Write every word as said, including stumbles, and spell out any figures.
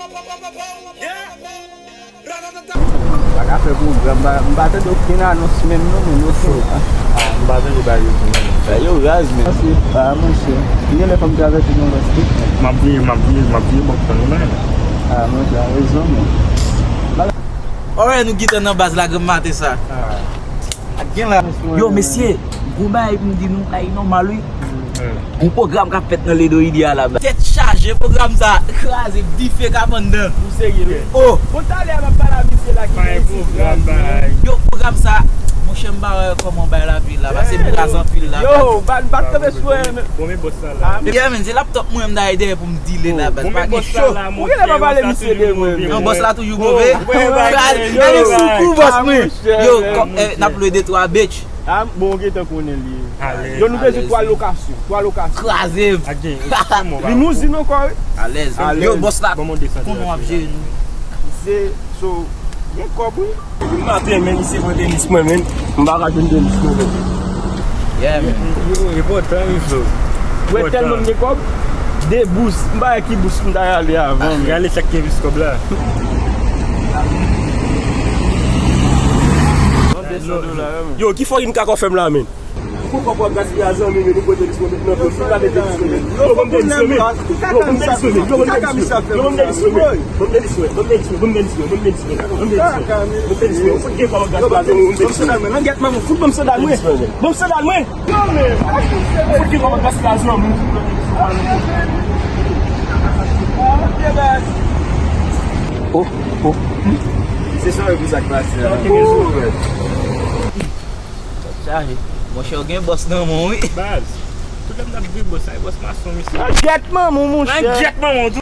Pa ka fè pwogram, m pa, m pa tande okenn anons menm non, men okenn. Ah, m pa tande bagay yo di menm. Bagay yo raz menm. Ah, monchè. Gen lè fò m travèse yon lòt site. M ap veye, m ap veye, m ap veye bòk tan nou menm. Ah, monchè, a rezon, men. Bagay Alright, nou gentan nan baz la granm maten sa. Ah. Ak gen la. Yo, mesye, gwo bagay pou m di nou, ay nòmal wi. Hmm. Yon pwogram k ap fèt nan Ledo Idéal la. Tèt chaje, pwogram sa kraze, dife k ap anndan. Ou serye wi? Oh! Bon, talè a m ap pale a mesye la ki gen isit la. Yo, pwogram sa, monchè, m pa wè kòman bay la vin la, pase m kraze anpil la. Yo, bat, bat kanpe sou mwen. Bon, men bòs la la. Yeah, man, se laptop mwen m ta dèyè pou m dile la, baz. Pa gen cho. Ou genlè pa pale misye de mwen, men. Non, bòs la toujou move. Kraze, gade sou kou, bòs mwen. Yo, n ap lwe de twa bitch. Ah, bon, ou gentan konnen li. Yo, nou bezwen twa lokasyon, twa lokasyon. Kraze m. Limouzin ankò, wi. Alèz. Yo, bòs la konnen w ap jere nou. Se, so, gen kòb, wi. Depi maten, men, misye pran tenis mwen, men. M pa ka jwenn tenis mwen, men. Yeah, man. Yo, e pòtan, wi, so. Wè, tèlman m gen kòb, de bous, m pa wè ki bous m ta ale avan, men. Gade chak gen plis kòb la. Yo, ki fòk in ka kò fèm la, men. Pou kòb w ap gaspiye a zanmi, men nou pran tenis mwen, men nou pran tenis mwen, men. Yo, ban m tenis mwen, men. Yo, ban m tenis mwen, men. Yo, ban m tenis mwen, men. Yo, ban m tenis mwen, men. Ban m tenis mwen, ban m tenis mwen, ban m tenis mwen, ban m tenis mwen, ban m tenis mwen. Ou fout gen kòb w ap gaspiye a zanmi, ban m tenis mwen. Ban m sandal mwen, fout ban m sandal mwen. Ban m sandal mwen. Yo, men. Ou fout gen kòb w ap gaspiye a zanmi. Oh, oh. Se sa yo pou sa k pase a. Tèt chaje. Monchè, w gen bòs nan men w, wi. Baz. Tout lè m t ap di bòs, sa e bòs mason, mesye. Nan gyèt manman w, monchè. Nan gyèt manman w,